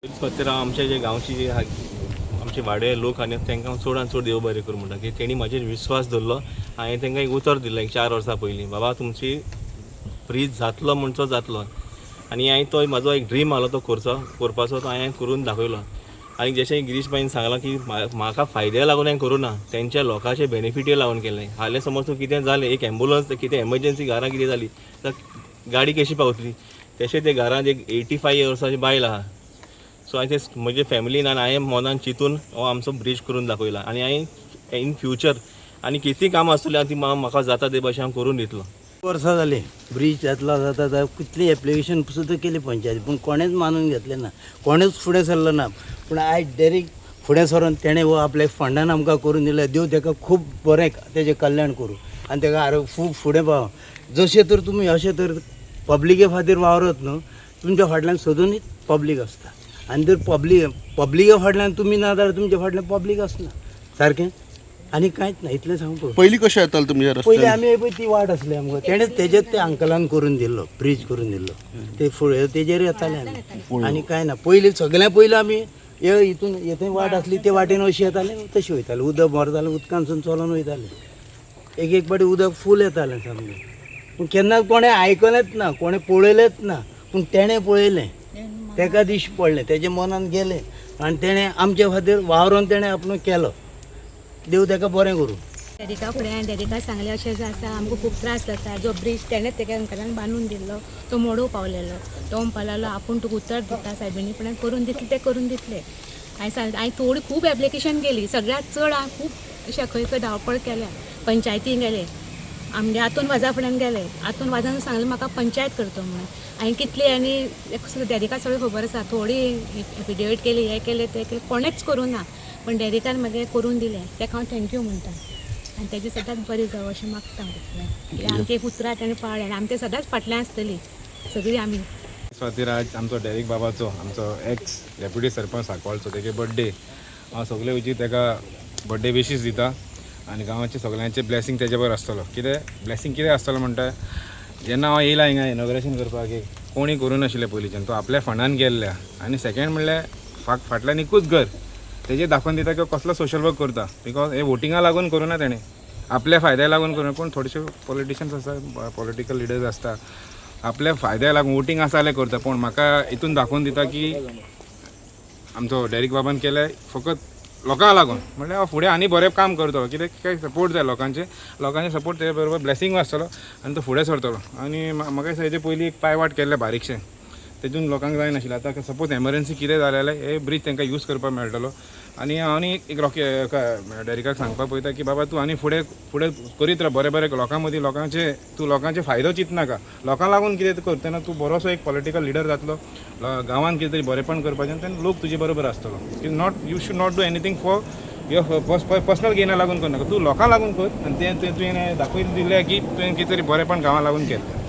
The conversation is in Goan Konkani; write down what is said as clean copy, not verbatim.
खातीर हांव आमचे जे गांवची जे आमचे वाडे लोक आनी तांकां हांव चडान चड देव बरें करूं म्हणटा की तेणी म्हाजेर विस्वास दवरलो. हांवें तांकां एक उतर दिलें एक 4 वर्सां पयलीं, बाबा, तुमची ब्रीज जातलो म्हणचो जातलो. आनी हांवें तो म्हाजो एक ड्रीम आहलो, तो करचो करपाचो, तो हांवें करून दाखयलो. आनी जशें गिरीश भाईन सांगलां की म्हाका फायद्या लागून हांवें करूं ना, तेंच्या लोकांचे बेनिफिटी लागून केलें. हालीं समज तूं कितें जालें, एक एम्बुलंस कितें एमर्जन्सी घरा कितें जाली तर गाडी कशी पावतली? तशें ते घरांत एक 85 वर्सांची बायल आहा. सो हांवें ते म्हजे फॅमिलीन आनी हांवें मनान चिंतून हो आमचो ब्रीज करून दाखयला. आनी हांवें इन फ्युचर आनी कितें कामां आसतलीं ती म्हाका जाता ते भाशेन हांव करून दितलो. वर्सां जालीं ब्रीज जातलो जाता जाता. कितली एप्लिकेशन सुद्दां केली पंचायती, पूण कोणेंच मानून घेतलें ना, कोणेंच फुडें सरलो ना. पूण आयज डेरीक फुडें सरोन तेणें हो आपल्या फंडान आमकां करून दिलें. देव तेका खूब बरें, तेजें कल्याण करूं आनी तेका आरोग्य खूब फुडें पावों. जशें तर तुमी अशें तर पब्लिके खातीर वावरत न्हू, तुमच्या फाटल्यान सदूनच पब्लीक आसता. आनी जर पब्लिका फाटल्यान तुमी ना जाल्यार तुमच्या फाटल्यान पब्लीक आसना सारकें. आनी कांयच ना, इतलें सांगू. पयलीं कशें येतालें तुमच्या पयलीं रस्त्यान? आमी पळय ती वाट आसली आमकां, तेणें तेजेच ते अंकलान करून दिल्लो, ब्रीज करून दिल्लो. ते फुडें तेजेर येताले आमी, आनी कांय ना. पयलीं सगळ्या पयलीं आमी हे हितून हे थंय वाट आसली, ते वाटेन अशी येताले, तशी वयताले. उदक भरतालें, उदकांतसून चलोन वयताले. एक एक पाटी उदक फूल येतालें सामकें. पूण केन्ना कोणें आयकलेंच ना, कोणें पळयलेंच ना. पूण तेणें पळयलें, तेका दिश्टी पडलें, तेज्या मनान गेलें आनी तेणें आमच्या खातीर वावरोन तेणें आपलो केलो. देव तेका बरें करूं. डेरिका फुडें हांवें डेरिका सांगलें, अशें अशें आसा, आमकां खूब त्रास जाता. जो ब्रीज तेणें तेका अंकलान बांदून दिल्लो तो मोडूंक पावलेलो. तो म्हणपा लागलो, आपूण तुका उतर दिता सायबिणी, पण करून दितले ते करून दितले. हांवें सांगलें, हांवें थोडी खूब एप्लिकेशन केली. सगळ्यांत चड हांवें खूब अशें खंय खंय धांवपळ केल्या. पंचायतीन गेले, आमगे आतून वाजा फुड्यान गेले. आतून वाजान सांगलें म्हाका पंचायत करता म्हणून. हांवें कितली आनी डेरिका सगळें खबर आसा. थोडी एफिडेवीट केली, हें केलें, तें केलें, कोणेंच करूं ना. पण डेरिकान मागीर करून दिलें, तेका हांव thank you म्हणटा. आनी तेजें सदांच बरें जावं अशें मागता हांव तितलें. कित्याक आमचें एक उतरां तेणें पाळ्ळें आनी आमचें सदांच फाटल्यान आसतली सगळीं आमी. स्वातीर आज आमचो डेरीक बाबाचो, आमचो एक्स डेप्युटी सरपंच सांकवाळचो, तेगे बड्डे. हांव सगळे वचीन तेका बड्डे विशीस दिता आनी गांवाचे सगळ्यांचे ब्लेसिंग तेजे बरोबर आसतलो. कितें ब्लेसिंग कितें आसतलो म्हणटा, जेन्ना हांव येयला हिंगा इनॉग्रेशन करपाक, एक कोणी करूं नाशिल्लें पयलींच्यान, तो आपल्या फंडान गेल्ल्या. आनी सेकेंड म्हणल्यार फाटल्यान एकूच घर तेजेर दाखोवन दिता की कसलो सोशल वर्क करता. Because हे वोटिंगा लागून करूं ना तेणें, आपल्या फायद्या लागून करूं. पूण थोडेशे पॉलिटिशन्स आसा, पॉलिटिकल लिडर्स आसता, आपल्या फायद्या लागून वोटींग आसा जाल्यार करता. पूण म्हाका हितून दाखोवन दिता की आमचो डेरीक बाबान केलें फकत लोकांक लागून. म्हणल्यार हांव फुडें आनी बरें काम करतलो. कित्याक काय सपोर्ट जाय लोकांचे, लोकांचे सपोर्ट तेजे बरोबर ब्लेसिंग आसतलो आनी तो फुडें सरतलो. आनी म्हाका दिसता हेजे पयलीं एक पांयवाट केल्लें बारीकशें, तेतून लोकांक जाय नाशिल्लें. आतां सपोज एमरजन्सी कितें जालें जाल्यार हे ब्रीज तांकां यूज करपाक मेळटलो. आनी हांव आनी एक रॉकी डेरिकाक सांगपाक पळयता की बाबा, तूं आनी फुडें फुडें करीत राव बरें बरें लोकां मदीं. लोकांचे तूं लोकांचे फायदो चिंतनाका, लोकां लागून कितें तूं करतना तूं बरोसो एक पॉलिटिकल लिडर जातलो. गांवांत कितें तरी बरेंपण करपाचें तेन्ना लोक तुजे बरोबर आसतलो. You not you should not do anything for your personal गेना लागून करनाका, तूं लोकां लागून कर. आनी तें तुवें दाखोवन दिलें की तुवें कितें तरी बरेंपण गांवां लागून केलें.